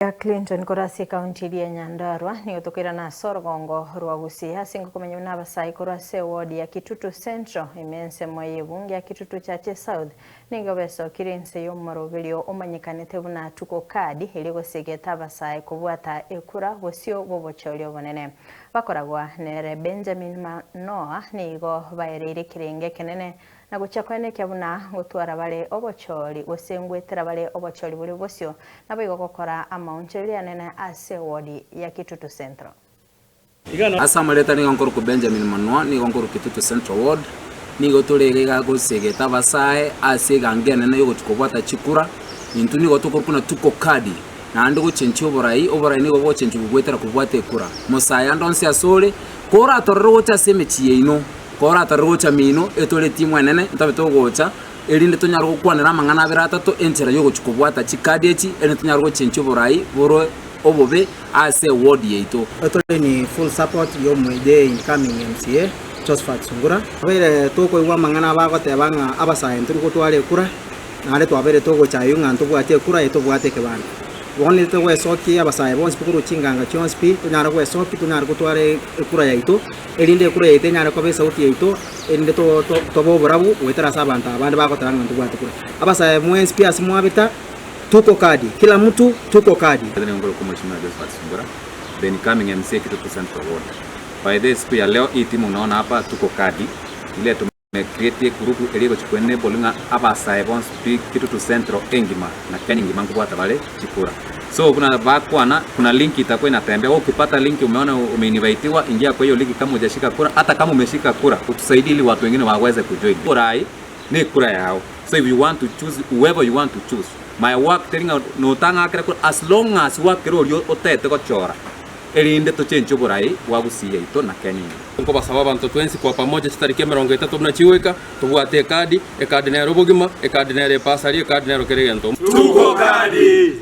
Ya Clinton korwa ase ekaunti eria ya Nyandarua nigo tokoirana ase orogongo rwa Gusii ase ngokomanya buna abasae korwa ase eward ya Kitutu Central ime ensemo y'ebunge ya Kitutu Chache South nigo besokire inse y'omoroberio omanyekanete buna Tuko Kadi erio gosegeta abasae kobwata ekura bosio bw'obochori obonene. Bakoragwa nere Benjamin Manoa nigo baereire ekerenge ekenene Na gochia koenekia buna ngotwara bare obochori, gose ngwetera bare obochori bore bosio, naboigo gokora amaonchoreria anene ase ewodi ya Kitutu Central. Ase amareta nigo nkorokwa Benjamin Manua, nigo nkorokwa Kitutu Central Ward, nigo tore iga iga gosegeta abasae ase egango enene yogochia kobwata chikura, intwe nigo tokorokwa buna tuko kadi, naende gochenchia oborai, oborai nigo bogochenchigwa goetera kobwata ekura. Mosae ande onsi ase ore, koratorore gocha ase emechie yaino. Koratorere gocha mino, etore etimu enene, ntobe togocha, erinde tonyare gokwanera amang'ana abere atato, enchera y'ogochia kobwata chikadi echi, erinde tonyare gochenchia oborai bore obobe ase eward yaito. Etore ni full support y'omoeje incoming MCA Josphat Sungura. Twabeire tokoigwa amang'ana bagoteba ng'a abasae ntori gotwara ekura, naende twabeire togocha aywo ng'a ntobwati ekura aye tobwate ekebande. Bono intwe togwesokia abasae bonsi pi korwa chinganga chionsi pi, tonyare gwesokia tonyare gotwara ekura yaito. Erinde ekura yaito enyare koba esauti yaito, erinde tobe oborabu goetera ase abanto aba bande bagoteba ng'a ntobwate kura. Abasae mwensi pi ase mwabeta, tuko kadi, kila mtu tuko kadi. Nigo nkorokwa Mheshimiwa Josephat Sungura, the incoming MCA Kitutu Central Ward. By the way siku ya leo hii timu unaona hapa tuko kadi ile tume create egroup eria egochi ko enable ng'a abasae bonsi pi Kitutu Central engima na Kenya engima nkobwata bare chikura. So buna bakwana kuna link itakuwa inatembea wewe ukipata link umeona umeinvitiwa ingia kwa hiyo link kama hujashika kura hata kama umeshika kura utusaidie ili watu wengine waweze kujoin. Orai ne ekura yao so if you want to choose whoever you want to choose my work teri ng'a notang'akera kura as long as gwakera oria otagete gochora erinde tochenche oborai bwa Gusii yaito na Kenya engima. Nkobasaba abanto twensi kwa pamoja chitariki 30 buna chigoika, tobwate ekadi, ekadi nero obogima, ekadi nero epasari, ekadi nero kera egento. Tuko kadi!